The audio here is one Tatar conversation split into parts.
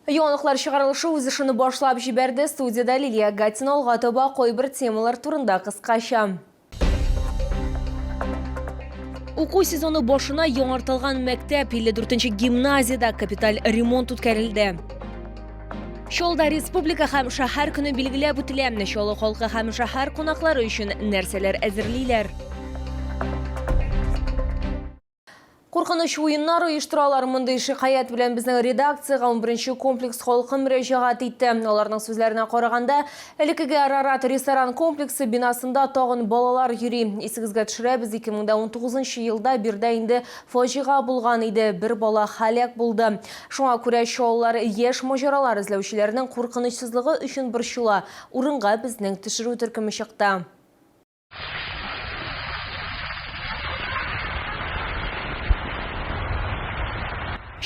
Яңалыклар чыгарылышы үз эшен башлап җибәрде. Студиядә Лилия Гатина алга таба кайбер темалар турында кыскача. Уку сезоны башына яңартылган мәктәп 54 нче гимназиядә капиталь ремонт үткәрелде. Чаллыда республика һәм шәһәр көне билгеләп үтелә. Чаллы халкы һәм шәһәр кунаклары өчен нәрсәләр әзерлиләр? Куркыныч уеннар оештыралар. Мондый шикаять белән безнең редакциягә 11 комплекс халкы мөрәҗәгать итте. Аларның сүзләренә караганда, элеккеге Арарат ресторан комплексы бинасында тагын балалар йөри. Исегезгә төшерәбез, 2019 елда биредә инде фаҗига булган иде, бер бала һәлак булды. Шуңа күрә чаллылар яшь маҗаралар эзләүчеләрнең куркынычсызлыгы өчен борчыла. Урынга безнең төшерү төркеме чыкты.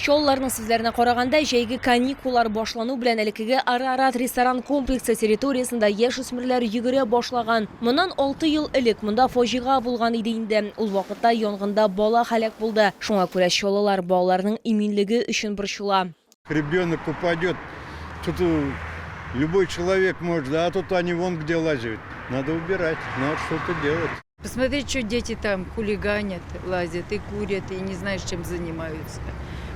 Чаллыларның сүзләренә караганда, җәйге каникуллар башлану белән элеккеге Арарат ресторан комплексы территориясендә яшүсмерләр йөгерә башлаган. Моннан алты ел элек монда фаҗига булган иде инде. Ул вакытта янгында бала һәлак булды. Шуңа күрә чаллылар балаларның иминлеге өчен борчыла. Ребенок упадет, тут любой человек может, а тут они вон где лазят. Надо убирать, надо что-то делать. Посмотреть, что дети там хулиганят, лазят и курят, и не знаешь, чем занимаются.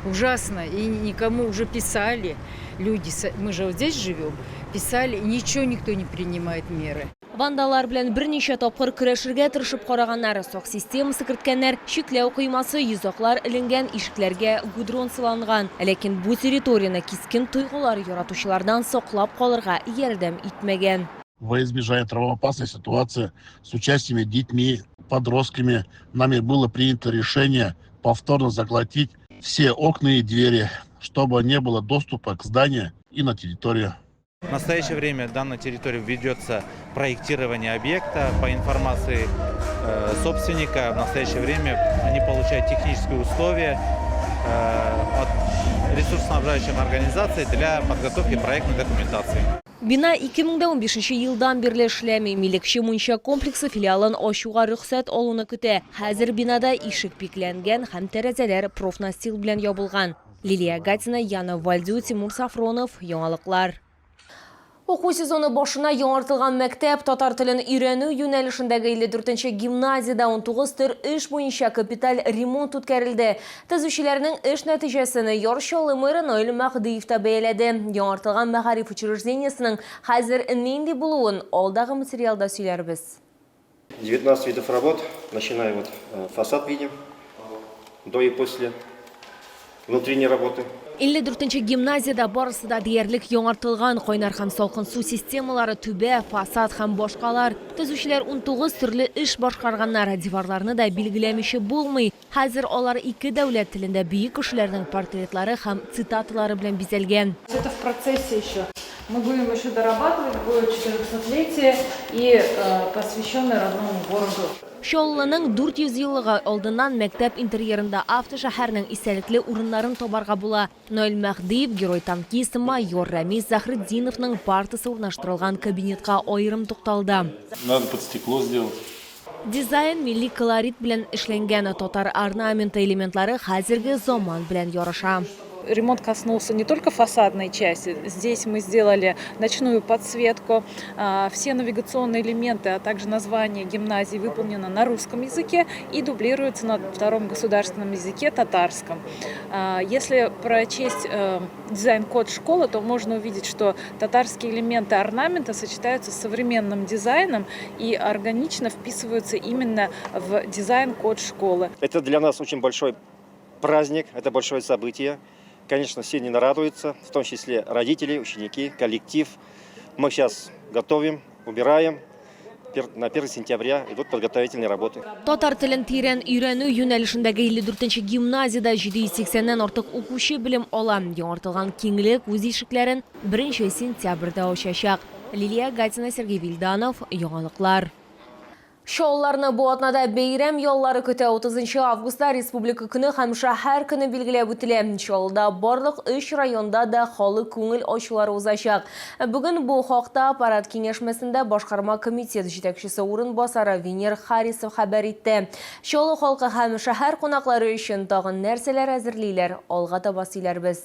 Ужасно. И никому уже писали люди, мы же вот здесь живем, писали, и ничего никто не принимает меры. Вандаллар белән берничә тапкыр көрәшергә тырышып караганнар, сак системасы керткәннәр, чикләү коймасы, йозаклар эленгән, ишекләргә гудрон сыланган. Ләкин бу территорияне кискен тойгылар яратучылардан саклап калырга ярдәм итмәгән. Во избежание травмоопасной ситуации с участием детьми, подростками нами было принято решение повторно заколотить все окна и двери, чтобы не было доступа к зданию и на территорию. В настоящее время данной территории ведется проектирование объекта. По информации э, собственника, в настоящее время они получают технические условия э, от ресурсоснабжающих организаций для подготовки проектной документации. Бина 2015 елдан бирле эшләми. Милекче мунча комплексы филиалын ачуга рөхсәт алуны көтә. Хәзер бинада ишек бикләнгән һәм тәрәзәләр профнастил белән ябылган. Лилия Гатина, Яна Вальдю, Тимур Сафронов, Яңалыклар. Уку сезоны башына яңартылган мәктәп татар телен өйрәнү юнәлешендәге 54 нче гимназиядә 19 төр эш буенча капиталь ремонт үткәрелде. Төзүчеләрнең эш нәтиҗәсен Яр Чаллы мэры Наил Мәһдиев та бәяләде. Яңартылган мәгариф учреждениесенең хәзер нинди булуын алдагы материалда сөйләрбез. 19 видов работ, начиная вот э, фасад видим, до и после внутренней работы. 54 нче гимназиядә барысы да диярлек яңартылган, кайнар һәм салкын су системалары, түбә, фасад һәм башкалар. Төзүчеләр 19 төрле эш башкарганнар, диварларны да билгеләмичә булмый. Хәзер алар ике дәүләт телендә бөек кешеләрнең портретлары һәм цитаталары белән бизәлгән. Это в процессе еще. Мы будем еще дорабатывать, будет четырехсотлетие и посвященное родному городу. Чаллының 400 еллыгы алдыннан мәктәп интерьерында автошәһәрнең истәлекле урыннарын табарга була. Наил Мәһдиев, герой-танкист, майор Рәмис Заһретдиновның партасы урнаштырылган кабинетка аерым тукталды. Надо под стекло сделать. Дизайн милли колорит белән эшләнгән, татар орнаменты элементлары хәзерге заман белән ярыша. Ремонт коснулся не только фасадной части. Здесь мы сделали ночную подсветку. Все навигационные элементы, а также название гимназии выполнено на русском языке и дублируется на втором государственном языке татарском. Если прочесть э, дизайн-код школы, то можно увидеть, что татарские элементы орнамента сочетаются с современным дизайном и органично вписываются именно в дизайн-код школы. Это для нас очень большой праздник, это большое событие. Конечно, все не нарадуются, в том числе родители, ученики, коллектив. Мы сейчас готовим, убираем, на 1 сентября идут подготовительные работы. Татар телен тирән өйрәнү юнәлешендәге 54 нче гимназиядә 780 нән артык укучы белем ала. Яңартылган киңлек үз ишекләрен 1 сентябрьдә ачачак. Лилия Гатина, Сергей Вильданов, Яңалыклар. Чаллыларны бу атнада бәйрәм яллары көтә. 30 августта Республика көне һәм Шәһәр көне билгеләп үтелә. Чаллыда барлык өч районда да халык күңел ачулары узачак. Бүген бу хакта аппарат киңәшмәсендә башкарма комитет җитәкчесе урынбасары Венер Харисов хәбәр итте. Чаллы халкы һәм шәһәр кунаклары өчен тагын нәрсәләр әзерлиләр, алга таба сөйләрбез.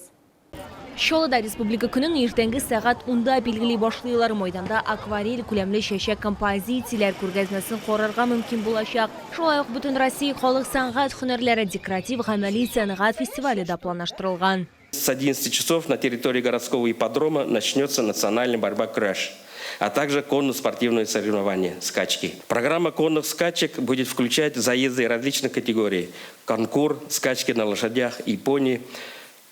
Чаллыда Республика көнен иртәнге сәгать 10-да билгели башлыйлар. Майданда акварель күләмле чәчәк композицияләр күргәзмәсен карарга мөмкин булачак. Шулай ук Бөтенроссия халык сәнгать һөнәрләре декоратив-гамәли сәнгать фестивале дә планлаштырылган. С 11 часов на территории городского ипподрома начнется национальная борьба «Краш», а также конно-спортивные соревнования, скачки. Программа конных скачек будет включать заезды различных категорий: конкур, скачки на лошадях и пони,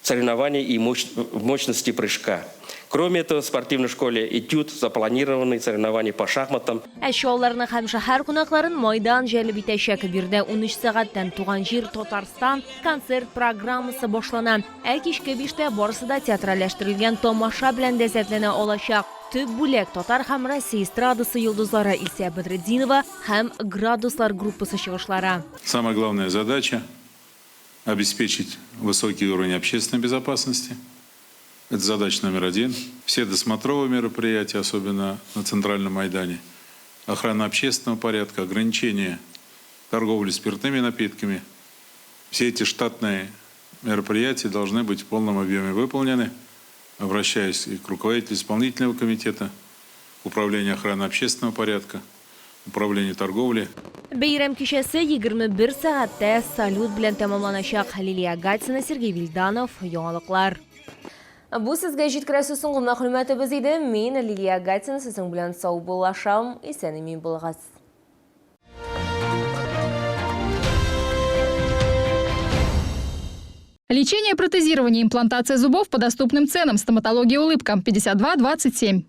соревнования и мощности прыжка. Кроме этого, в спортивной школе «Этюд» запланированы соревнования по шахматам. Ә Чаллыларны һәм шәһәр кунакларын майдан җәлеп итәчәк. Биредә 13 сәгатьтән «Туган җир Татарстан» концерт программасы башлана. Ә кичке 5тә барысы да театральләштерелгән тамаша белән ләззәтләнә алачак. Төп бүләк татар һәм Россия эстрадасы йолдызлары Илсөя Бәдретдинова һәм Градуслар группасы чыгышлары. Самая главная задача – обеспечить высокий уровень общественной безопасности. Это задача номер один. Все досмотровые мероприятия, особенно на Центральном Майдане, охрана общественного порядка, ограничение торговли спиртными напитками. Все эти штатные мероприятия должны быть в полном объеме выполнены. Обращаюсь и к руководителю исполнительного комитета, управления охраны общественного порядка, управления торговли. Бәйрәм кичәсе 21 сәгатьтә салют белән тәмамланачак. Лилия Гатина, Сергей Вильданов, Яңалыклар. Бу сезгә җиткерәсе соңгы мәгълүматыбыз иде. Мин Лилия Гатина сезнең белән саубуллашам. Исән-имин булыгыз. Лечение, протезирование, имплантация зубов по доступным ценам. Стоматология «Улыбка» 52 27.